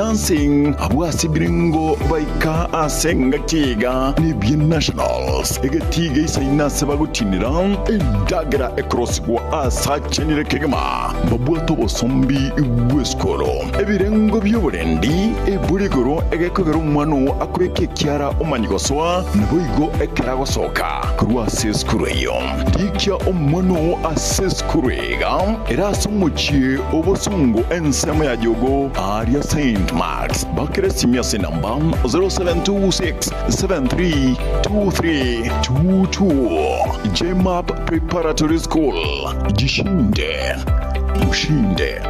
Dancing abwo ase ebirengo baika ase engaki iga nebie Nationals, egetii geisaine ase bagotinera endagera ekorosigwa ase achenire kegima. Mbabwate obosombi bw'esukuru, ebirengo bi'oborendi, eburi igoro egekogera omwana oo akobeka ekiara omanye gosoa, naboigo ekero agosoka korwa ase esukuru eyio. Rikia omwana oo ase esukuru iga ere ase omochie o bosongo ensemo ya Jogo aaria Saint Marks. Bakera esimi ase enamba 0726732322. JMAP Preparatory School, Jishinde, ushinde.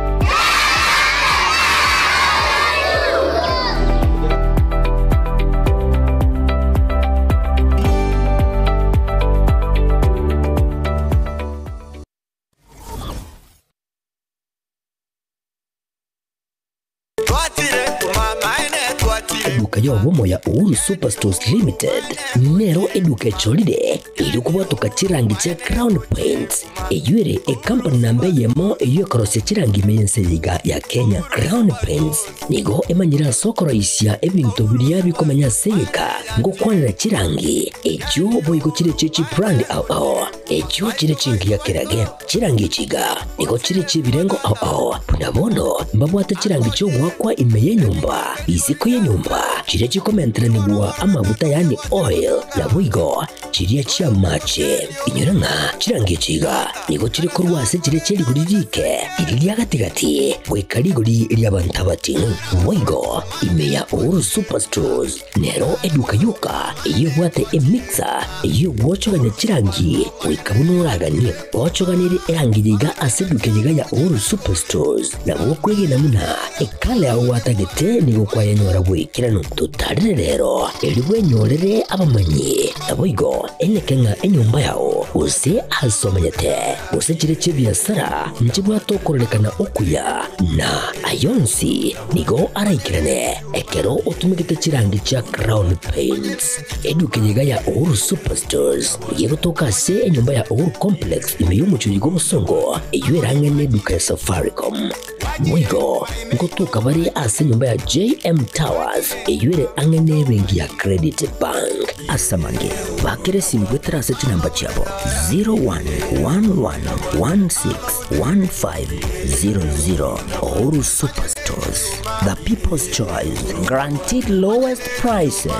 Eduka y'obomo ya Uhuru Superstores Limited nero eduka echorire erio kobwatoka chirangi chia Crown Paints, eyio ere ekampani namba eyemo eyio ekorosia chirangi ime y'ense eye iga ya Kenya. Crown Paints nigo emanyire ase okoroisia ebinto biria bikomenya ase egeka ngokwanera chirangi echio boigo chire chie chibrand ao ao echio chire chingiya kerage. Chirangi echi iga nigo chire chi'ebirengo ao ao, buna bono mbabwate chirangi chi'ogoakwa ime y'enyomba, isiko y'enyomba, chiria chikomenteranigwa amaguta yaani oil, naboigo chiria chi'amache. Inyora ng'a chirangi echi iga nigo chire korwa ase chiria chie rigori riike, riria ria gati-gati, goika rigori ri'abanto abating'u. Boigo ime ya Uhuru Superstores Nero eduka yoka eyio ebwate emixer eyio egwochogania chirangi goika buna oraganie. Ochoganirie erangi yiga ase eduka yiga ya Uhuru Superstores nabo okwegena buna ekala yao gwatagete nigo kwayenyora bw'ekeranu. Totarire rero erio bwenyorere abamanyi naboigo eneke ng'a enyomba yao gose ase omanyete gose chire chi'ebiasara nchibwate okororekana okuya na ayonsi Nigo araikerane ekero otumegete chirangi chia Crown Paints. Eduka eye iga ya Uhuru Superstores nigo egotoka ase enyomba ya Uhuru Complex ime y'omochie oyo bw'Obosongo eyio ere ang'e n'eduka ya Safaricom. Boigo ngotoka bare ase enyomba ya JM Towers eyio ere ang'e n'ebenki ya Credit Bank. Ase amange, bakera esimi goetera ase chinamba chiabo 0111161500. Uhuru Superstores, the people's choice, guaranteed lowest prices.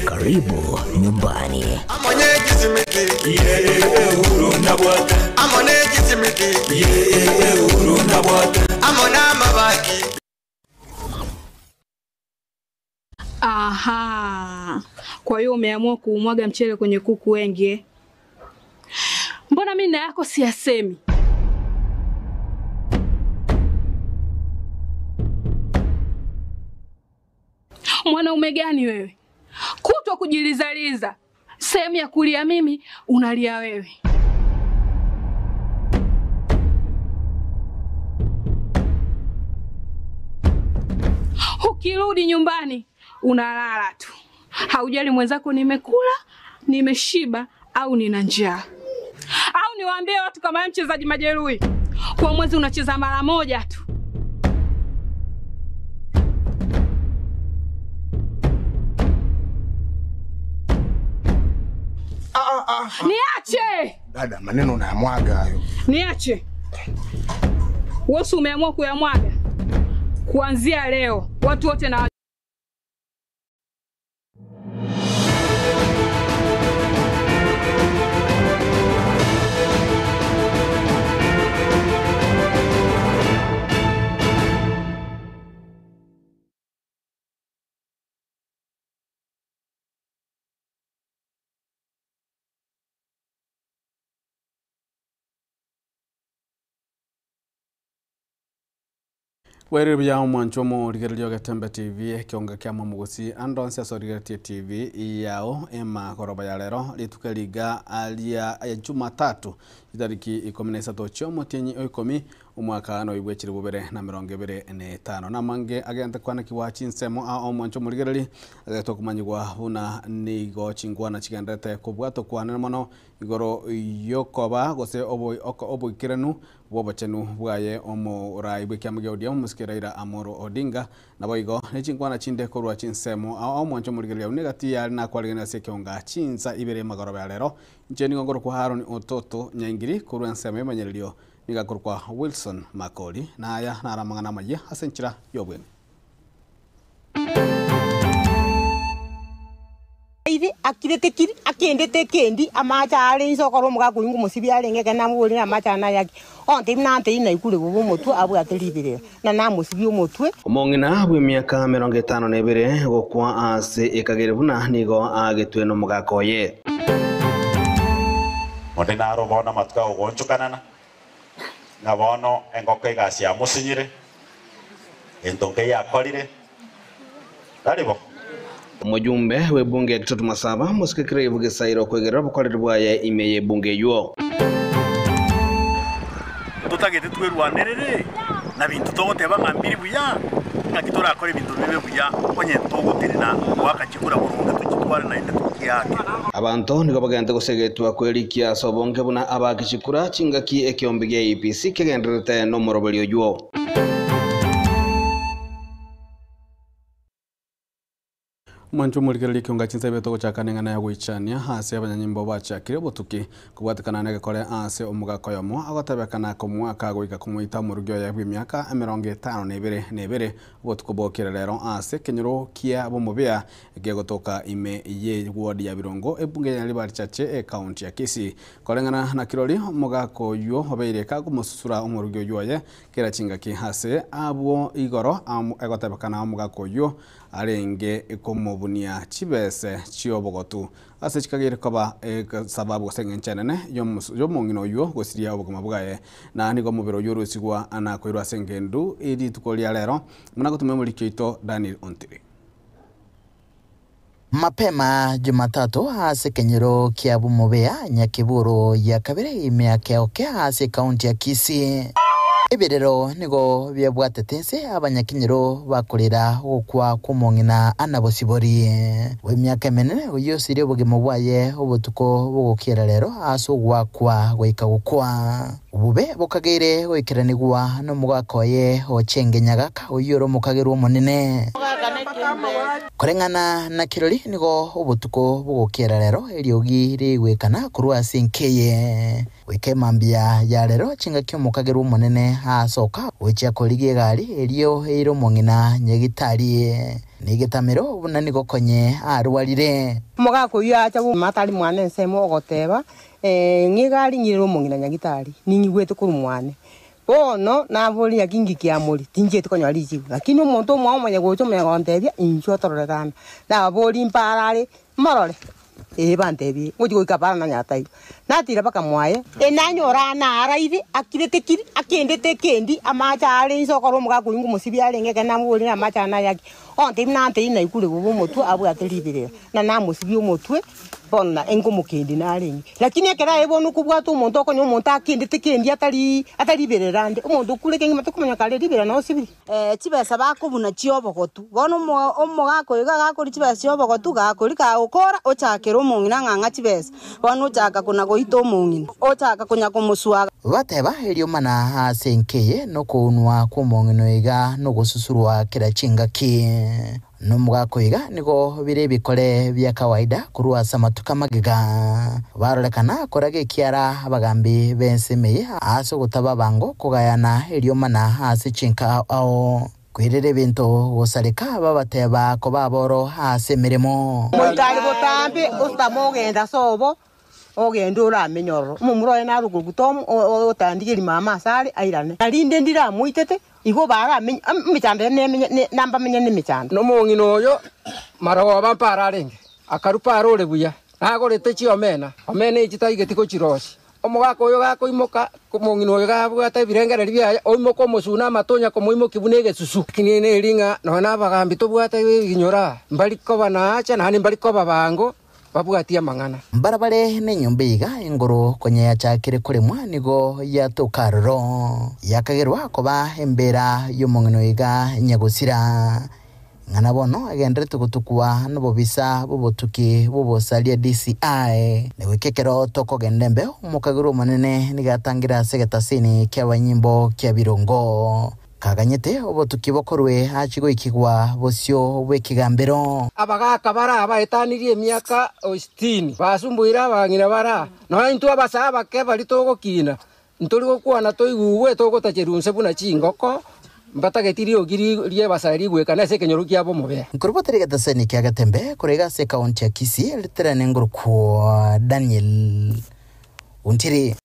Karibu nyumbani. Aha. Kwa hiyo umeamua kuumwaga mchele kwenye kuku wengi eh? Mbona mimi na yako siyasemi? Mwanaume gani wewe? Kutwa kujilizaliza. Sehemu ya kulia mimi unalia wewe. Ukirudi nyumbani unalala tu, haujali mwenzako nimekula, nimeshiba au nina njaa. Au niwaambie watu kama wewe mchezaji majeruhi, kwa mwezi unacheza mara moja tu. Niache, Dada, maneno unayamwaga hayo. niache. Wewe si umeamua kuyamwaga? Kuanzia leo watu wote na Bwairire buya omwancho omorigereria o Getembe TV ekionga kia momogosi ande onsi ase origeretie TV yao emagoroba ya rero rituko riga ria ya Jumatatu itariki 13 chia omotienyi o ikomi. Omwaka noibwe 2025 namange agente kwanekigwa chinsemo a omwancho omorigereri agetwa okomanyigwa buna nigo chingwana chigenderete kobwatwa kwanene mono igoro yokoba gose oboikeranu bwa obochenu bwaye omorai bwa ekiama gia ODM omosike Raila Amolo Odinga nabo igo ne chingwana chinde korwa chinsemo ao omwancho omorigereri abwo negati yare nakwarigania ase ekeonga chinsa ibere magoroba ya rero inche nigo nkorokwa Haron Ototo Nyaingiri korwa ensemo emanyererio niga korokwa Wilson Makori naya naro amang'ana amayia ase enchera ya obweng'e. Iri akirete kiri, akendete ekendi, amache are inse okora omogaka oyio ngomosibia arenge ekero namoborire amache aya nayaki. Ontebia nantebie naikure bobe omotwe abwate riberera, na namosibia omotwe. Omong'ina bw'emiaka 52 gokwa ase ekagere buna nigo aagetwe nomogaka oye. Onde naro bono amatuko agogoonchokanana, ng'a bono engoko egasi yamosinyire, gento nkeiyo akorire, tari bo? Omojumbe bw'ebunge ya Kitutu Masaba, Mosike Clive Gisairo okwegerera obokoreri bwaye ime y'ebunge eywo. Ntotagete twerwanerere na binto togoteba ng'a mbiri buya, ng'aki torakore ebinto bibe buya onye togotenena goaka chikura boronge tochitware naende tochiake. Abanto nigo bagente gosegetwa kwerikia ase obonge buna abaaki chikura chingaki ekeombe gia IEBC kegendererete nomoroberi oywo. Omwancho omorigereria ekionga chinsa ibere togochaka neng'ana ya goichania ase abanyanyimbo bachakire obotuki kobwatekana negekore ase omogaka oyomo agotebekana komoaka goika komoita omorugi oye bw'emiaka 52 na ebere obotuko bokire rero ase ekenyoro kia bomobea ekegotoka ime ye ward ya Birongo ebunge ya Nyaribari Chache ecounty ya Kisii. Koreng'ana na kirori omogaka oywo obeire kagomosusura omorugi oywo oye kera chingaki ase abwo igoro egotebekana omogaka oywo arenge komobunia chibese chi'obogotu ase chikageire koba esababu gose eng'encho enene y'omong'ina oywo gosiria obogima bwaye. Na nigo omobere oywo orusigwa na koirwa ase engendu rituko ria rero, buna gotuma omoriki oito Daniel Ontiri. Mapema Jumatatu ase ekenyoro kia Bumobea, Nyakiburu ya kabere ime ya Keokea ase ekaunti ya Kisii. Ebirero nigo biabwatete inse abanyakenyoro bakorera ogokwa kw'omong'ina Anna Bosibori bw'emiaka emenene, oyio osirie obogima bwaye obotuko bogokiera rero ase ogoakwa goika gokwa. Obobe bokageire goikeranigwa nomogaka oye Ochenge Nyagaka, oyio ore omokagerwa omonene. Koreng'ana na kirori nigo obotuko bogokiera rero eriogi rigwekana korwa ase enka eye. Goika emambia ya rero chingaki omokagerwa omonene aasoka gochia korigia egari erio eire omong'ina nyagitari negetamero buna nigo konye arwarire. Omogaka oyio acha bw'omatari mwane ensemo ogoteba, Ng'a egari ng'irere omong'ina nyagitari, ning'igwete korwa mwane. Bono naboria ng'a kinki kiamori, tinchieti konyora richibu. Lakini omonto omwao omanye gocha omanye gontebia, Inchuo tororekana. Nababoria mpara are, morore? Ee, bantebie, ngochia goika para nanyara taibo. Natira mpaka mwaye. Enanyora naraire, akirete kiri, akendete ekendi, amache are inse okora omogaka oyio ngomosibia arenge ekero namoboria namache aya nayaki. Ontebia nantebie naikure bobe omotwe abwate riberera, na namosibia omotwe. Bono na enkomokendi narenge. Lakini ekero aye bono okobwata omonto okonya omonto akendete kendi atari atari riberera ande, omonto okure kegima tokomanya kare riberera nao osibire. Chibesa bakobuna chi'obogotu. Bono omogaka oyo iga gakoria chibesa chi'obogotu, gakoria kagokora, ochakera omong'ina ng'a ng'a chibesa. Bono ochaka kona-goita omong'ina, ochaka konya komoswaga. Bateba, Eriomana ase enka eye nokounwa kw'omong'ina oyo iga nogosusurwa kera chingaki. Nomogaka oiga nigo bire ebikore bia kawaida korwa ase amatuko amagega. Barorekana koraga ekiara abagambi b'ensemo eye ase ogotaba abango kogayana eriomana ase chinka ao. Kwerera ebinto gosareka babateba koba aboro ase emeremo. Moikare botambe ositame ogende ase obo, ogende oramenye ororo. Omomura oye nare okoruta Tom otandigeria mama asare airane. Na rinde ndiramoitete, igo baramenye emechando eye nemenye nambamenye nemechando. Nomong'ina oyo marogoba mpare arenge, akarua pare ore buya, nagorete chiomena, omena echi taigeti gochirosia. Omogaka oyo gakoimoka, omong'ina oyo gabwate ebirengererio biaye, oimoka omosuna amatonya komoimokia buna egesusu. Lakini neri ng'a nonya nabagambi tobwate ebinyoro aa, mbari koba naacha, naende mbari koba bango. Babwatie amang'ana. Mbarabare nenyomba iga engoro konya yachakire koremwa nigo yatoka aroro, yakagerwa koba embera y'omong'ina iga nyagosira. Ng'ana bono agenderete gotukwa nobobisa bw'obotuki bw'obosaria DCI. Na goika ekero tokogenda embeo, omokagerwa omonene nigo atangire ase egetasini ki'abanyimbo kia Birongo. Kaganyete obotuki bokorwe achie goikigwa bosio bw'ekegambero. Abagaaka baria abaetanirie emiaka o sitini basumbuire abang'ina baria, nonya intwe abasae abake baria togokina, ntori gokwana toigugwe togotacherwa inse buna chingoko, mbatageti riogi ri'ebasae rigwekane ase ekenyoro kiabo omobere. Nkorobotera egetaseni kia Getembe korwa iga ase ekaunti ya Kisii, riterane ngorokwo Daniel Ontiri.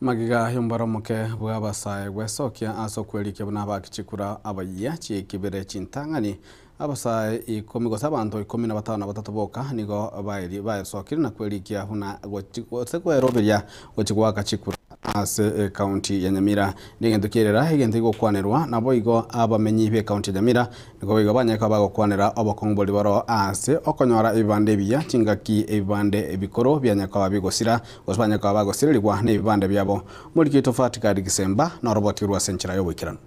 Magega y'omobaro omoke bw'abasae gwesokia ase okwerikia buna abakichikura abayia chi'ekibere chintang'ani, abasae ikomi gose abanto ikomi na batano na batato boka nigo baeri baesokire na kwerikia buna gochi gose kweroberia gochi goaka chikura ase ekaunti ya Nyamira. Negento kierera egento gegokwanerwa naboigo abamenyi b'ekaunti ya Nyamira Nigo boigo banyare koba bagokwanera obokong'u boria boro aase okonyora ebibande ebiya, chingaki ebibande ebikoro bianyare koba bigosira, gose banyare koba bagosirerigwa nebibande biabo. Omoriki oito Fatikadi Gisemba norobotigwe ase enchera y'oboikeranu.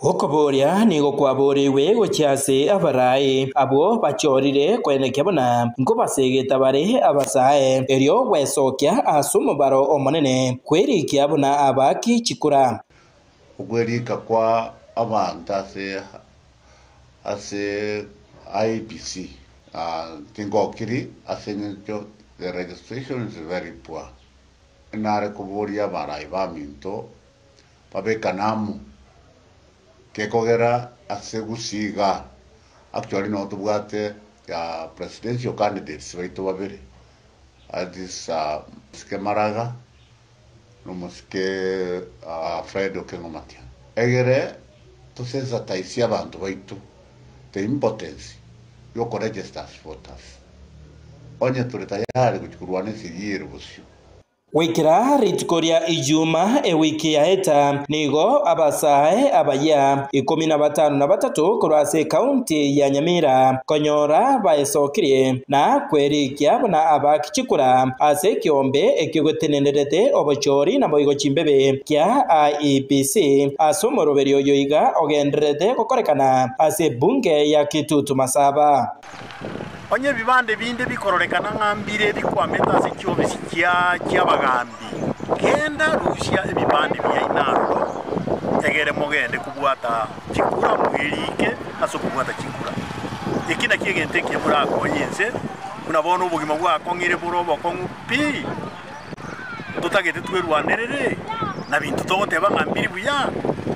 Okoboria nigo kwaboreigwe gochia ase abarai, abwo bachorire koenekia buna nkobasegeta bare abasae, erio gwesokia ase omobaro omonene kwerikia buna abaaki chikura. Okwerika kwa abanto ase ase IEBC tingokiri ase eng'encho the registration is very poor. Nare koboria abarai baminto babekane amo gekogera ase gusii igaa actually nabo tobwate presidential candidates baito babere that is Mosike Maraga Nomosike Fred Okengo Matiang'i. Egere tosensitisie abanto baito the importance yokoregister as voters. Onye tore tayari gochia korwana esegi ere bosio. Goikera rituko ria Ijuma ewiki yaeta, nigo abasae abayia ikomi na batano na batato korwa ase ekaunti ya Nyamira konyora baesokirie na kwerikia buna abaaki chikura ase ekeombe ekio getenenerete obochori naboigo chimbebe kia IEBC ase omoroberio oyo iga ogendererete gokorekana ase ebunge ya Kitutu Masaba. Onye ebibande binde bikororekana ng'a mbire bikwamete ase chiofisi chi'abagaambi, genda rusia ebibande biaino aroro, egere mogende kobwata chikura mwerike ase okobwata chikura. Eki nakio egento ekiya morakonye inse, buna bono obogima bwakong'ire bore obokong'u pi, totagete twerwanerere, na binto togoteba ng'a mbiri buya,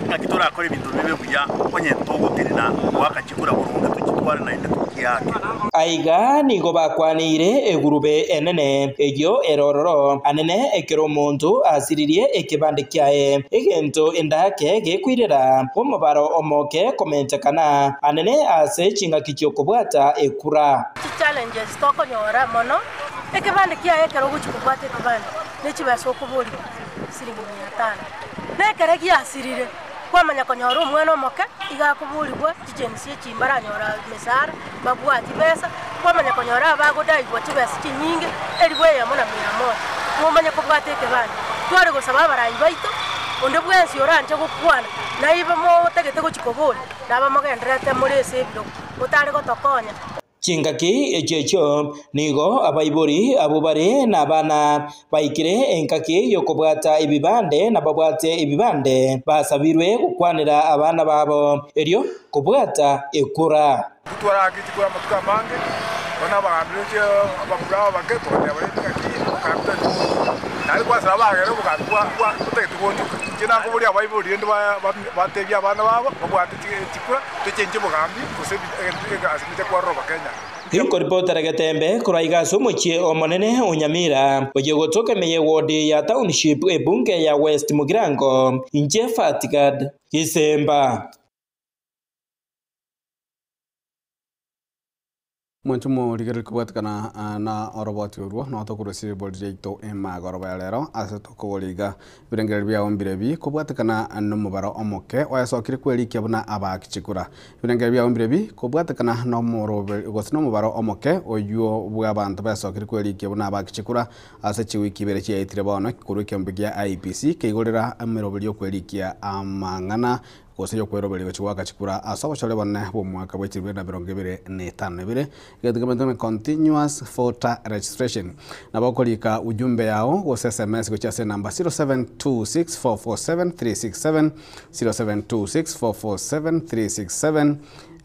ng'aki torakore ebinto bibe buya onye togotenena goaka chikura boronge tochitware naende tochiake. Aiga nigo bakwaneire egurube enene eyio ere ororo anene ekero omonto asiririe ekebande kiaye, egento endake gekoirera omobaro omoke komentekana anene ase chingaki chi'okobwata ekura. Chichallenges tokonyora mono, ekebande kiaye ekero ogochia kobwata ekebande ne chibesa okoborigwa siringi mia tano. Na ekero giasirire, kwamanya konyora omwana omoke iga akoborigwa chichensi echi mbaranyora emesara, mbabwati besa, kwamanya konyora abagodaigwa chibesa chinyinge elifu eyemo na mia moja, momanye kobwata ekebande. Tware gosaba abarai baito, onde bwensi oranche gokwana, naibe motagete gochia koboria, nabamogendererete more ase ebirogo, motare gotokonya. Chingaki echio echio nigo abaibori abwo bare nabana baikire engaki y'okobwata ebibande na babwate ebibande basabirwe gokwanera abana babo erio kobwata ekura. Titwaraaketie chikura amatuko amange, bono abagambi roche abamura abake togateba rende ng'aki obogambi totagete goonchoka. Naende kwasaba abagere obogambi bwa bwa botagete goonchoka. Inche nakoboria abaibori rende ba batebie abana babo babwate chikura tochenche obogambi gose egasi gocha kwarora Abakenya. Rikoripotera Getembe korwa iga ase omochie omonene o Nyamira, oyio ogotoka ime y'ewodi ya Township ebunge ya West Mugirango, inche Fatgad Gisemba. Mwancho morigereria kobwatekana na oroboti orwo no tokorusia ribori riaito emagoroba ya rero ase tokogora iga ebirengererio biao mbirebi kobwatekana nomobaro omoke oyasokire kwerikia buna abaaki chikura. Ebirengererio biao mbirebi kobwatekana nomorobe gose nomobaro omoke oywo bwa abanto besokire kwerikia buna abaaki chikura ase chiwiki ibere chiaetire bono korwa ekeombe gia IEBC keigorera emeroberio yokwerikia amang'ana gose y'okweroberia gochia goaka chikura ase obochore bonene bw'omwaka bwe chilifu bibere na emerongo ebere na etano na ebere, egento kementwe ng'a continuous voter registration. Nabo okorika ujumbe yao gose sms gochia ase enamba 0726447367, 0726447367,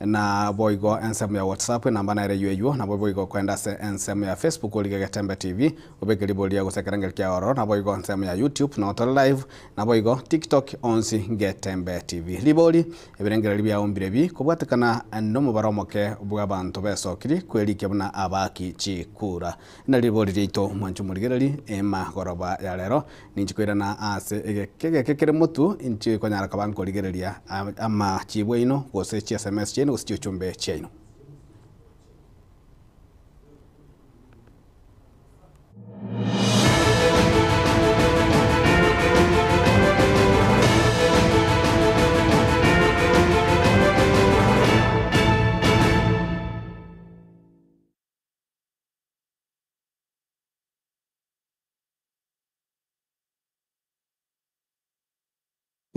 na boigo ensemo ya WhatsApp enamba nere eywo eywo, nabo boigo okoenda ase ensemo ya Facebook orige Getembe TV, obeke ribori riao gose ekerengerio kiao ororo, naboigo ensemo ya YouTube notore live, Naboigo TikTok onsi Getembe TV. Ribori, ebirengererio biao mbirebi kobwatekana nomobaro omoke bw'abanto besokiri kwerikia buna abaaki chikura. Na ribori riaito mwanche omorigereri emagoroba ya rero ninchi koirana ase egeke egeke kere motu inche konyara koba nkorigereria amachibu aino gose chi sms chiaino gose chiuchumbe chiaino.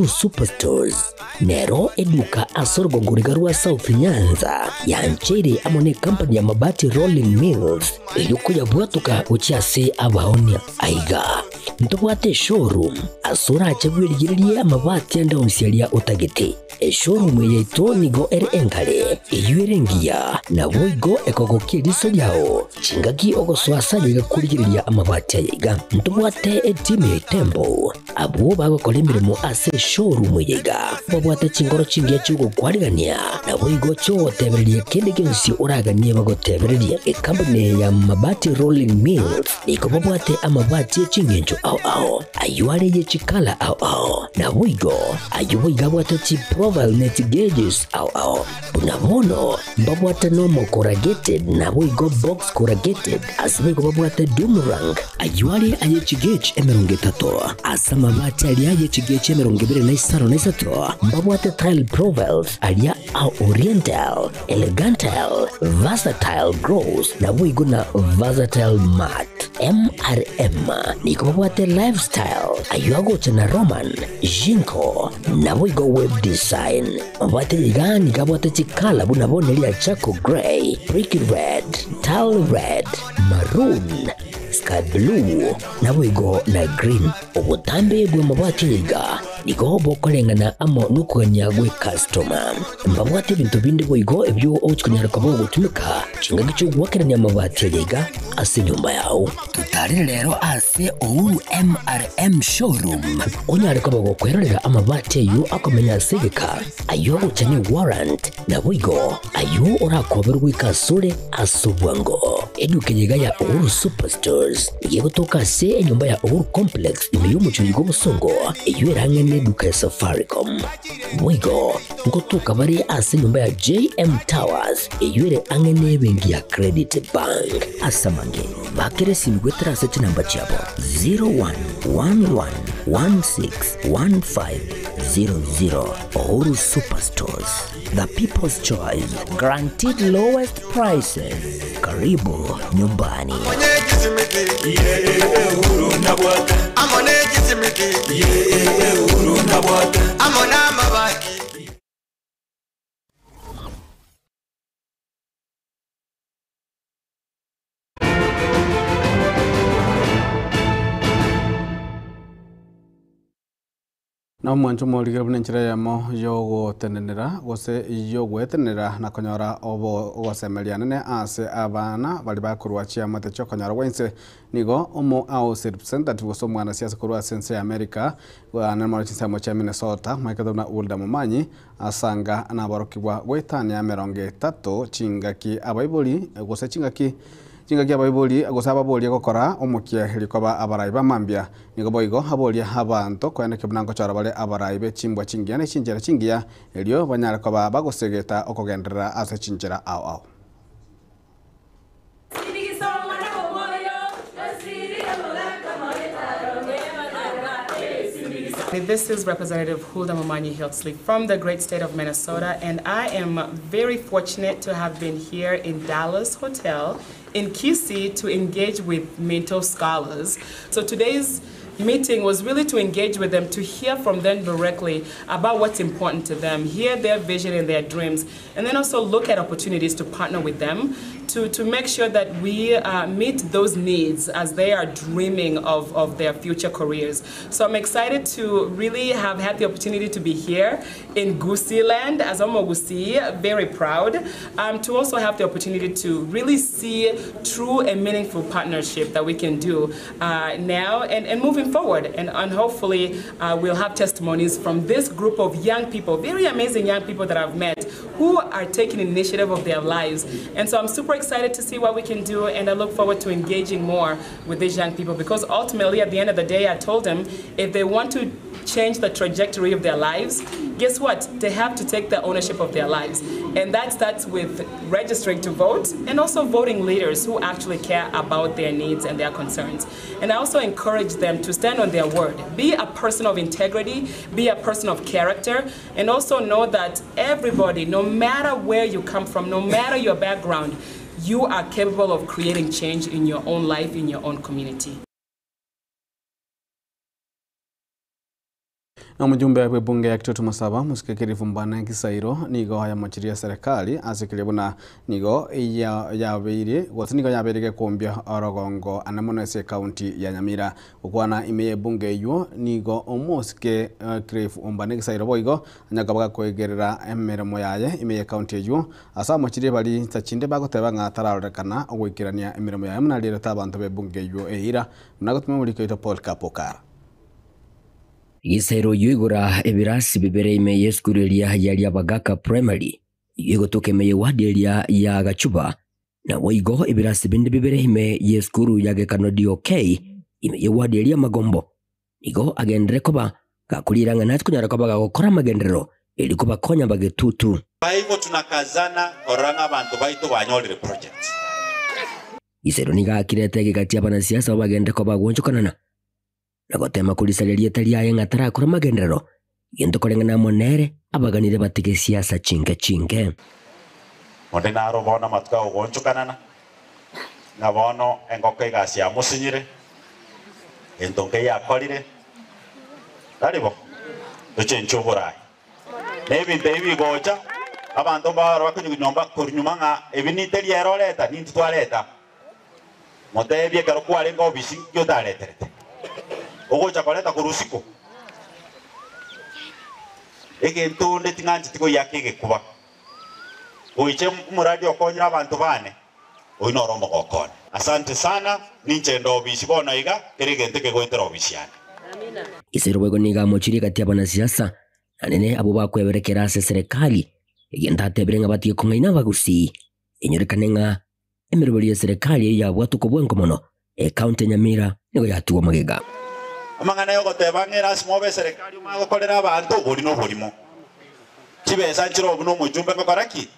Superstores nero eduka ase orogongo riga rwa South Nyanza yancheire amo ne company ya Mabati Rolling Mills erio koyabwatoka gochia ase abaonia. Aiga ntobwate eshowroom ase orache bwerigererie amabati ande onsi aria otagete. Eshowroom eye yaito nigo ere engare, eyio ere engiya, naboigo ekogokia eriso riao chingaki ogosoa ase ayaiga korigereria amabati ayaiga. Ntobwate etimu ya Itembo Abwo bagokora emeremo ase eshowroom eye iga babwate chinkoro chingiya chi'ogokwarigania, naboigo chi'ogotebereria kende gionsi oraganie bagotebererie. Ekampuni eye ya Mabati Rolling Mills nigo babwate amabati e chingencho ao ao, ayio are ye chikala ao ao, naboigo ayio boigo abwate chiprofile ne chigauges ao ao. Buna bono mbabwate normal corrugated naboigo box corrugated, ase boigo babwate doom rank, ayio are aye chigauge 30, ase amabati aria aye chigauge 23 mbabwate tile profiles aria a oriental, elegantal, versatile gloss naboigo na versatile matte. MRM nigo babwate lifestyle, ayio agocha na Roman, Jinko, naboigo web design. Mabwate iga nigo abwate chikala buna bono eria charcoal grey, brick red, tile red, maroon, sky blue, naboigo na green. Obotambe bw'amabati aya iga nigo bokoreng'ana amo nokogania gw'ecustoma. Mbabwate ebinto binde boigo ebio ogochia konyara koba ogotumeka chingaki chi'ogoakerania amabati aya iga ase enyomba yao. Totarere rero ase Uhuru MRM Showroom onyare koba gokwerorera amabati ayio akomenya ase egeka, ayio agocha ne warrant, naboigo ayio orakoberwe goika asore ase obwango. Eduka eye iga ya Uhuru Superstores nigo egotoka ase enyomba ya Uhuru Complex ime y'omochie oyo bw'obosongo eyio ere ang'e neduka ya Safaricom. Boigo ngotoka bare ase enyomba ya JM Towers eyio ere ang'e nebenki ya Credit Bank. Ase amange, bakera esimi goetera ase chinamba chiabo 0111161500. Uhuru Superstores, the people's choice, guaranteed lowest prices. Karibu nyumbani. Na omwancho omorigere buna enchera eyemo y'ogotenenera, gose y'ogwetenenera na konyora obo ogosemeria nene ase abana baria bakorwa chiamate chi'okonyora gwa inse. Nigo omo House Representative gose omwanasiasa korwa ase ense ya America namoro chinsemo chia Minnesota Michael buna Hulda Momanyi asanga naborokigwa goetania 30 chingaki abaibori gose chingaki Chingaki abaibori gose ababoria gokora omokia rikoba abarai ba mambia, nigo boigo aboria abanto koeneki buna ngochora bare abarai be chimbwa chingiya ne chinchera chingiya, erio banyare koba bagosegeta okogenderera ase chinchera ao ao. This is Representative Hulda Momanyi Hiltsley from the great state of Minnesota, and I am very fortunate to have been here in Dallas Hotel in Kisii to engage with Minto scholars. So today's meeting was really to engage with them, to hear from them directly about what's important to them, hear their vision and their dreams, and then also look at opportunities to partner with them to, to make sure that we meet those needs as they are dreaming of, of their future careers. So I'm excited to really have had the opportunity to be here in Gusii land as Omogusii, very proud, to also have the opportunity to really see true and meaningful partnership that we can do now and, and moving forward. And, and hopefully we'll have testimonies from this group of young people, very amazing young people that I've met who are taking initiative of their lives. And so I'm super excited to see what we can do, and I look forward to engaging more with these young people, because ultimately at the end of the day, I told them if they want to change the trajectory of their lives, guess what? They have to take the ownership of their lives. And that starts with registering to vote and also voting leaders who actually care about their needs and their concerns. And I also encourage them to stand on their word. Be a person of integrity, be a person of character, and also know that everybody, no matter where you come from, no matter your background, you are capable of creating change in your own life, in your own community. Na mjumbe wa bunge ya Kitutu Masaba musikekerifu mbana Gisairo nigo hayamochiria serikali asikirie buna nigo ya yabeire gose nigo yabeire gekumbia orogongo anamono ase county ya Nyamira gokwana ime bunge eywo nigo omosike uh, mbana Gisairo boigo anyakabaga kwegerera emeremo yaye ime ya county eywo ase amochirie bari tachinde bagoteba ng'a tararorekana ogwikirania emeremo yaye munarire abantu be bunge eywo eira munagotumia muriko Paul Kapokara. Gisairo yuigura ebirasi bibere ime yesukuru eria yari Abagaka Primary igotuka ime wadi eria ya Gachuba na waigo ebirasi binde bibere ime yesukuru ya Gekano DOK ime ye wadi eria Magombo nigo agendere koba gakuliranga nati kunyara koba gagokora magenderero eri kobakonya bagetutu. Kwa hivyo tunakazana oranga bantu baitu banyorire project. Gisairo niga akirete gigati abanasiasa bagende koba gwonchokanana nagotema kulisalia rieta ng'atarakora magenderero gento koreng'ana monere abaganire batige siasa chinke chinke. Monde naro bona matuka ogonchokanana na bono engoko egasi yamusinyire entonke yakorire taribo tochenche oborai nebinto ebi bigocha abanto mbaro bakonyinyomba korunyuma ng'a ebi niteri eroreta nintu twareta motebie ekero kwarenge obisi nkio otareterete ogocha koleta kurusiko egentonde ting'anchi tigoyaka egekuba goiche omoradi okonyera abanto bane oyo noro omogokone. Asante sana ninche ndo obisi bono iga kere egento kegoetera obisi yane. Isero boigo niga amochirie gati abanasiasa nanene abo bakweberekera ase serikali egento atebire ng'a batige kong'aina abagusii enyorekane ng'a emeroberi ya serikali eyo yabwatuka bwenko mono ekaunti ya Nyamira nigo yatuwa magega. Amang'ana yogoteba ng'era ase mobe serikali omagokorera abanto obori na oborimo chibesa nchire obu na omojumbe ngokora ki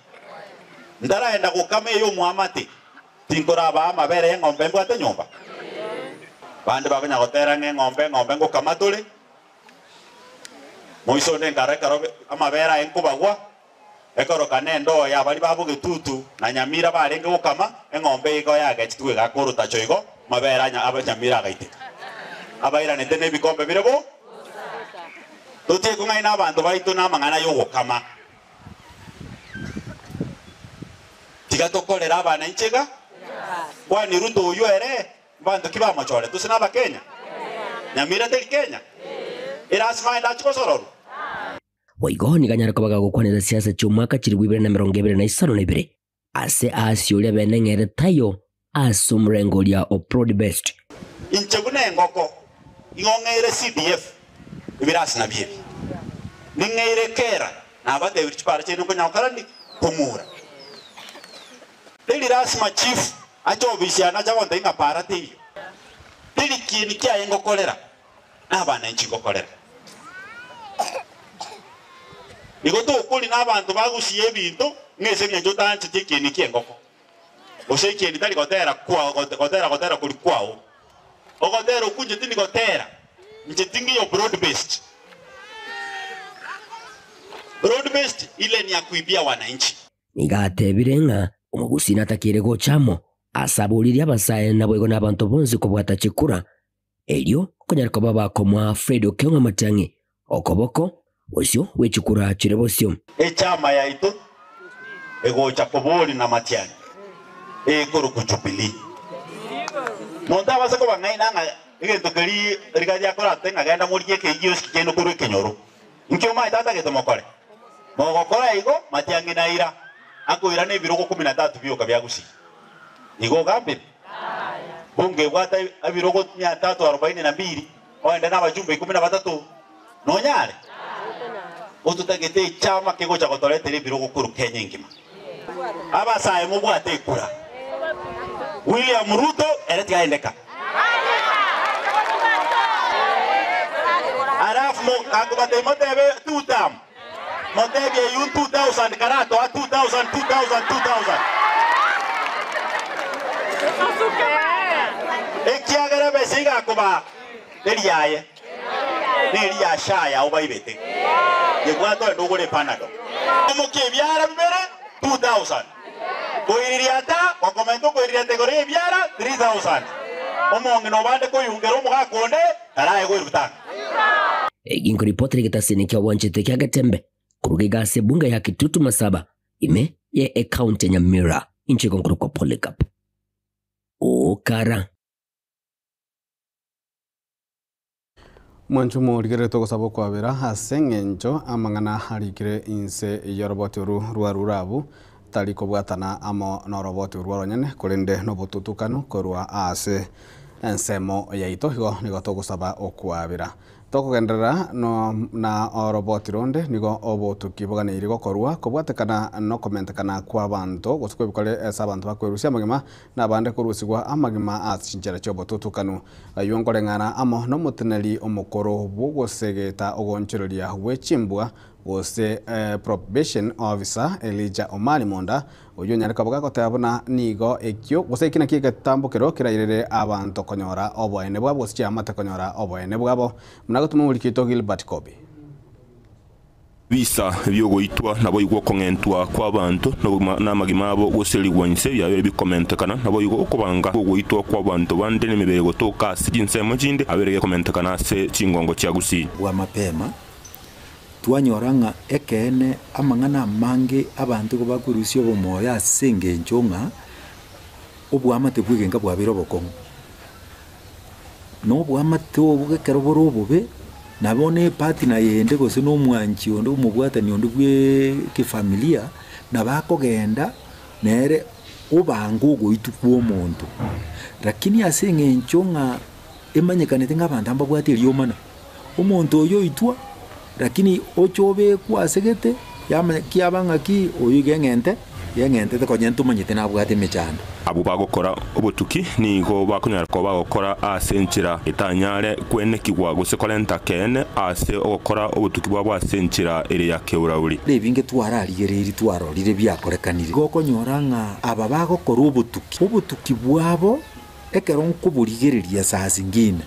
ndaraenda gokama eyo omwamate tinkoraba amabere eng'ombe mbwate nyomba bande bakonya gotera ng'e eng'ombe eng'ombe ngokama tore moiso onde nkara ekero amabere aye nkobagwa ekorokana endoo ya bari babogetutu na Nyamira barenge gokama eng'ombe igo yagechitwe igakorota igo mabere aba Nyamira agaiteka abairanete nebikombe birebo tutie kung'aina abanto baitu na amang'ana yogokama tiga tokorera abana inchega kwani Ruto oyo ere bantu ki bamochore tuse na abakenya Nyamira teri Kenya erasima endachikosororu. Boigo niganyara kobaga gokwanera siasa chiomwaka chiri 2022 ase asi oria beneng'ere tayo ase omurengo oria o Broad Based. Inche buna engoko igo ng'eire CDF ebirasi nabio ebi ning'eire kera nabatebire chipara chiaino nkonyakora ndi komura teri lasima chief ache obisi yane ache agontebia ng'a para teiyo teri kieni kiaye ngokorera na abana inche ngokorera igo tokori na abanto bagusia ebinto ng'ese eng'encho otancheti ekieni kia engoko gose ekieni tari gotera kwao gotera gotera kori kwao ogotera okunche tindi gotera inche tingiyo broad based. Broad based ile ni ya kuibia wananchi. Nigo atebire ng'a omogusii natakeire gocha amo ase aboririe abasae naboigo nabanto bonsi kobwata chikura, erio konyare koba bakomoa Fred Okengo Matiang'i okoboko bosio bwe chikura chire bosio. Echama yaito egocha kobori na Matiang'i ekorokwa Jubilee. Monto abase kobang'aina ng'a egento keria rigaria akorate ng'a genda morigie ekeyio gionsi kiaino korwa ekenyoro. Inki omanyete atagete mokore? Mogokora igo, Matiang'i naira akoirana ebirogo kumi na tatu bioka bia Gusii. Igo ogambire? Bunge ebwate ebirogo mia tatu arobaini na mbili, oende nabachumbe ikomi na batato, nonyare? Ototagete echama kegocha gotoretera ebirogo korwa Kenya engima. Abasae mobwate ekura. William Ruto ere tigaendeka. Alafu kakobatebia motebe two term, motebie eywo 2000 karatoa 2000 2000 2000. Ekiagera ebesa igakobaa eriaye neri ya SHA yao baibete. Yebwate onde ogore Panadol. Omokia ebiara bibere 2000. Koiririata, gokomenta okoiririata igoro y'ebiara 3000. Omong'ina obande koyungera omogaka onde tarae goirutana. Eki nkoripotera egetasini kia obwanchete kia Getembe koruga iga ase ebunge ya Kitutu Masaba ime ye ecounty ya Nyamira inche igo nkorokwa Polycarp Okara. Mwanchumo origereretwe ogosaba okwabera ase eng'encho amang'ana arikire inse y'oroboti oru rwa Rurabu tari kobwatana amo n'oroboti orwo oronyene korende nobotutukanu korwa ase ensemo yaito igo nigo togosaba okwabera. Tokogenderera no na oroboti ronde nigo obotuki boganeirie gokorwa kobwatekana nokomentekana kwa abanto gose kwebikore ase abanto bakwerusia amagima na abande korusigwa amagima ase chinchera chiobotutukanu. Aywo nkoreng'ana amo nomoteneri omokoro bw'ogosegeta ogoonchoreria gwe chimbwa gose Probation Officer Elijah Omari Monda oyio onyare koba gagoteba buna nigo ekio gose eki nakio egetambokero kerairere abanto konyora oboene bwabo gose chiamate konyora oboene bwabo. Buna agotoma omoriki oito Gilbert Kobi. Ebisa bi'ogoitwa naboigo okong'entwa kw'abanto na amagima abo goserigwa inse biabeire bikomentekana, naboigo okobanga kw'ogoitwa kw'abanto bande nemebere gotoka ase chinsemo chinde abeire gekomentekana ase chingongo chia Gusii. Bwa mapema, twanyora ng'a ekeene amang'ana amange abanto igo bakwerusia obomoyo ase engencho ng'a oboamate bwa egenka bwabeire obokong'u. Na oboamate obo ekero bore obobe, nabo na epartner yende gose na omwanchi onde omobwatani onde bwa ekefamilia, nabo akogenda nere obanga ogoitwa kwa omonto. Lakini ase eng'encho ng'a emanyekanete ng'a abanto mbabwate eriomana, omonto oyo oitwa, lakini oche obekwe ase gete, yamanya kiaba ng'aki oyo iga eng'ente, eng'entete konya ntomanyete nabwate emechando. Abwo bagokora obotuki nigo bakonyara koba bagokora ase enchera etanyare kwenekigwa gose korenta keene ase ogokora obotuki bwabo ase enchera ere ya keurauri. Ebinge twararigereiri twarorire biakorekanire. Igo okonyora ng'a aba bagokora obotuki, obotuki bwabo ekero nkoborigereria saa zingine,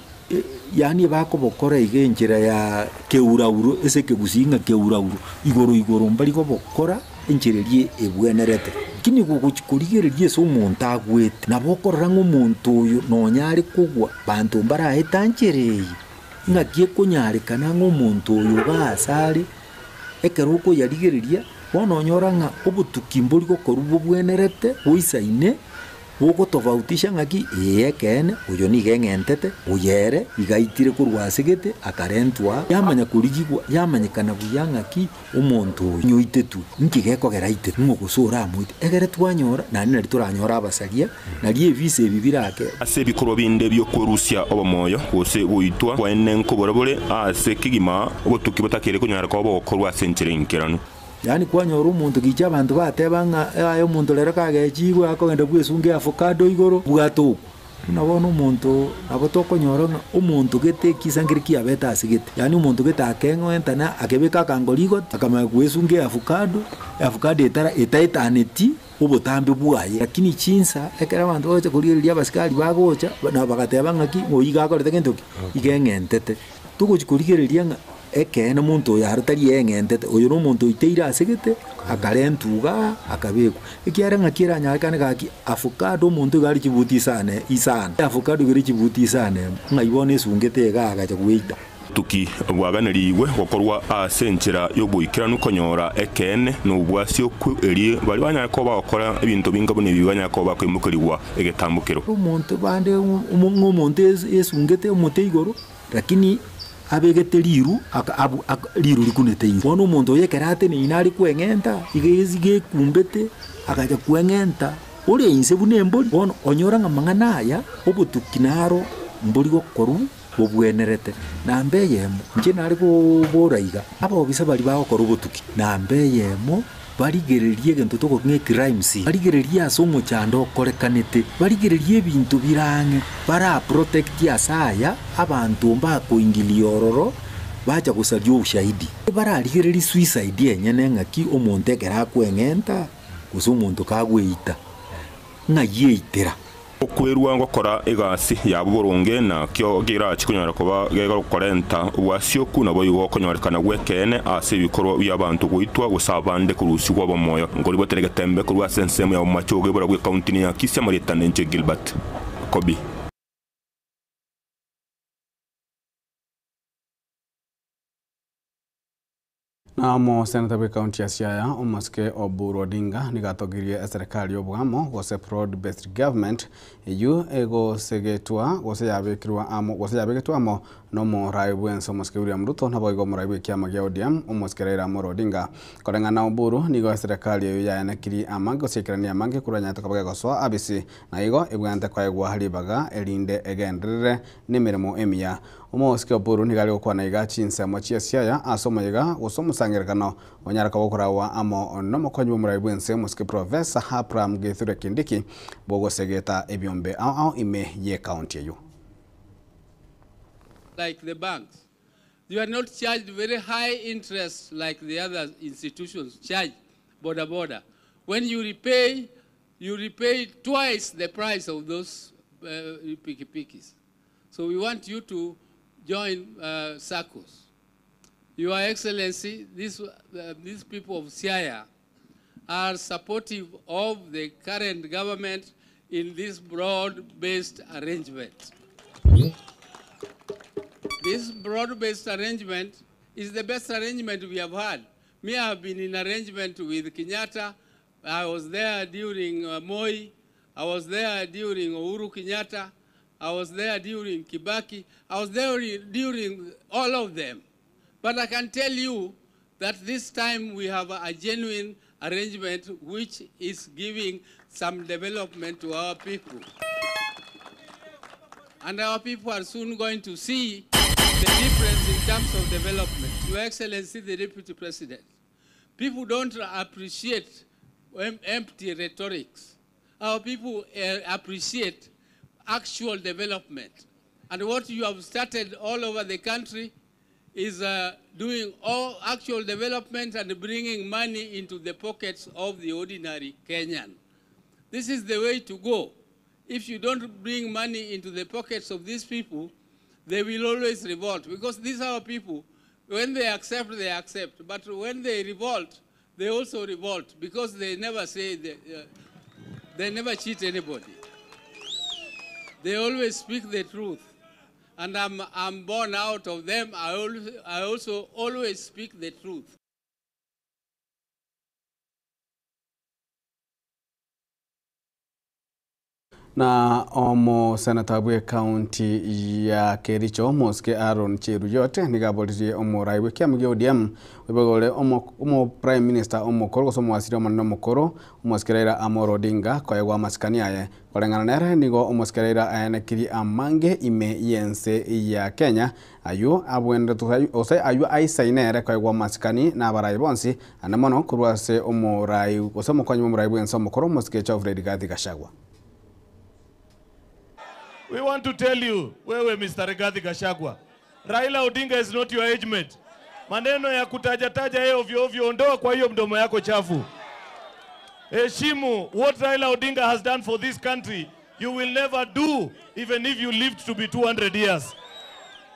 yaani bakobokora iga enchera ya keurauro ase ekegusii ng'a keurauro, igoro igoro mbari kobokora enchera eria ebwenerete. Lakini gogochi korigereria ase omonto agwete, nabo okorora ng'a omonto oyo nonya are kogwa banto mbaraeta nchera eye, ng'aki ekonyarekana ng'a omonto oyo iga ase are, ekero okoyarigereria, bono onyora ng'a obotuki mbori gokorwa bobwenerete boisaine, bogotofautisha ng'aki ee ekeene oyo nigo eng'entete, oyo ere iga aitire korwa ase gete akarentwa, yamanya korigigwa yamanyekana buya ng'aki omonto oyo nyoitetwe, nki gekogera aitetwe, ng'o gose oramoite, egere twanyora naende nari toranyore abasaria, nari ebisa ebi birake. Ase ebikorwa binde bi'okwerusia obomoyo gose goitwa kwaene nkobora bore ase kegima obotuki botakeire konyara koba bogokorwa ase enchera enkeranu. Yaani kwanyora omonto gicha abanto bateba ng'a yaya omonto rero kagechigwe akogenda bwesunga eavocado igoro bwate okwo. Buna bono omonto nabo tokonyora ng'a omonto gete ekisa nkere kiabete ase gete, yaani omonto gete akeng'oentana akebeka akango rigoti akamanya koesunga eavocado, eavocado etara etaetaneti obotambe bwaye. Lakini chinsa ekero abanto bagocha korigereria abasikari bagocha nabo bagateba ng'aki ng'a oyio iga akorete gento ki? Iga eng'entete. Togochi korigereria ng'a. Ekeene omonto oyo aro tari eng'entete, oyo nomonto oiteire ase gete, akarentwa igaa, akabekwa. Ekiagera ng'aki eranyarekane gaki, avocado omonto iga are chibuti isane isano, avocado iga ere chibuti isano emo, ng'ai bono esungete igaa agacha goeita. Tuki bwaganerigwe gokorwa ase enchera y'oboikeranu konyora ekeene na obwasi okwo, erio baria banyare koba bagokora ebinto binga buna ebi banyare koba bakoimokerigwa egetambokero. Omonto bande ng'a omonto esungete omote igoro, Lakini abegete riru, riru rikunete inse. Bono omonto oyo ekero ateneine are kweng'enta, iga iga ekumbete, agacha kweng'enta ore inse buna embori. Bono onyora ng'a amang'ana aya, obotuki naro mbori gokorwa bobwenerete. Namba eyemo, inche nare kobora iga, abobisa baria bagokora obotuki, namba eyemo, Barigererie egento togoking'a ng'a ecrime scene, barigererie ase omochando okorekanete, barigererie ebinto bire ang'e, bara protect ase aya abanto mbakoingilia ororo bacha gosaria obushahidi. Bararigererie suicide enyene ng'aki omonto ekero akweng'enta gose omonto kagweita ng'ai eitera. Okwerua gokora egasi yabo boronge nakio kerache konyara koba gegokorenta obwasioku, naboigo okonyorekana gw'ekeene ase ebikorwa bi'abanto goitwa gose abande korusigwa obomoyo. Nkoribotere egetembe korwa ase ensemo ya bomache ogebora bw'ekaunti ya Kisii amarieta nenche Gilbert Kobi. Na omoseneta bw'ekaunti ya Siaya, omosike Oburu Odinga, nigo atogirie eserekari y'obwamo gose Broad Based Government eyio egosegetwa gose yabekirwe amo gose yabegetwe amo nomorai bwense omosike William Ruto naboigo omorai bw'ekiama gia ODM omosike Raila Amolo Odinga. Koreng'ana na Oburu, nigo eserekari eyio yaenekirie amange gose yaikeranerie amange korwa yanyarete koba gegosoa abisi na igo ebwenerete koegwa ribaga erinde egenderere nemeremo emiya. Omosike Oburu nigo are gokwana iga chinsemo chia Siaya ase omoyega gose omosangererekano onyare koba okoragwa amo nomokonyi bw'omorai bw'ense omosike Professor Abraham Kithure Kindiki bw'ogosegeta ebiombe ao ao ime y'ecounty eyio. Like the banks. You are not charged very high interest like the other institutions charge boda boda. When you repay, you repay twice the price of those uh, pikipikis. So we want you to join uh, SACCOs. Your Excellency, this, uh, these people of Siaya are supportive of the current government in this broad-based arrangement. This broad-based arrangement is the best arrangement we have had. Me, I have been in arrangement with Kenyatta. I was there during uh, Moi. I was there during Uhuru Kenyatta. I was there during Kibaki. I was there during all of them. But I can tell you that this time we have a genuine arrangement which is giving some development to our people. And our people are soon going to see the difference in terms of development. Your Excellency, the Deputy President, people don't appreciate empty rhetorics. Our people uh, appreciate actual development. And what you have started all over the country is uh, doing all actual development and bringing money into the pockets of the ordinary Kenyan. This is the way to go. If you don't bring money into the pockets of these people, they will always revolt because these are people, when they accept, they accept. But when they revolt, they also revolt because they never say, they, uh, they never cheat anybody. They always speak the truth. And I'm, I'm born out of them. I, always, I also always speak the truth. Na omoseneta bw'ekaunti ya Kericho omosike Aaron Cheruiyot nigo aboririe omorai bw'ekiama gia ODM oibogore omo omo prime minister omokoro gose omowasiri omonene omokoro omosike Raila Amolo Odinga koegwa amasikani aye. Koreng'ana nere nigo omosike Raila aenekirie amange ime y'ense ya Kenya aywo abwenerete gose aywo aisaine ere koegwa amasikani na abarai bonsi ande mono korwa ase omorai gose omokonyi bw'omorai bw'ense omokoro omosike Geoffrey Rigathi Gachagua. We want to tell you, wewe Mr. Rigathi Gachagua, Raila Odinga is not your age mate. Maneno ya kutajataja yeye ovyo ovyo, ondoa kwa hiyo mdomo yako chafu. Heshimu what Raila Odinga has done for this country, you will never do even if you lived to be 200 years.